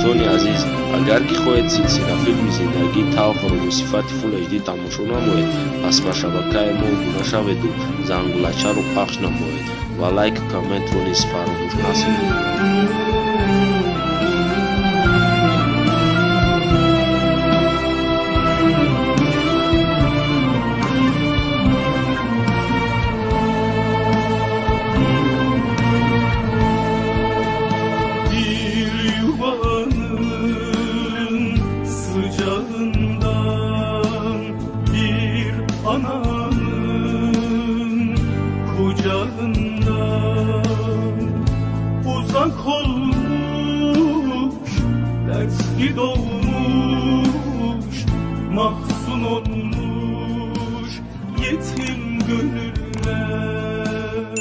Дӯстони азиз, агар ки хоҳед силсилафилми зиндагии талхро бо сифати Full HD тамошо намоед, пас ба шабакаи мо обуна шаведу зангулачаро пахш намоед ва лайк, комментро низ фаромӯш насозед. Sıcağından bir ananın kucağından uzak olmuş, dertli doğmuş, mahzun olmuş yetim gönüller.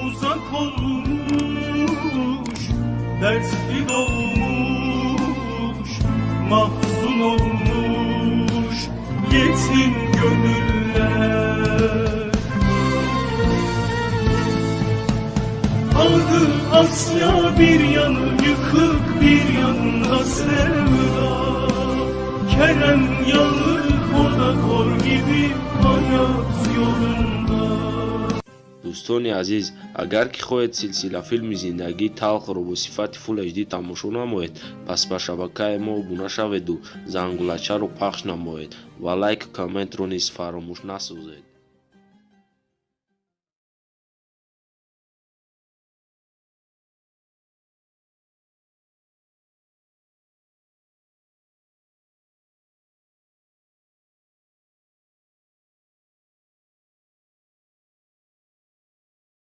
Uzak olmuş, dertli doğmuş, mahzun olmuş yetim gönüller. Aldı Asya bir yanı yıkık, bir yanında sevda. Kerem yanık, o da kor gibi hayat yolunda. Дӯстони азиз, агар ки хоҳед силсилафилми зиндагии талхро бо сифати Full HD тамошо намоед, пас ба шабакаи мо обуна шаведу зангулачаро пахш намоед ва лайк, комментро низ фаромӯш насозед.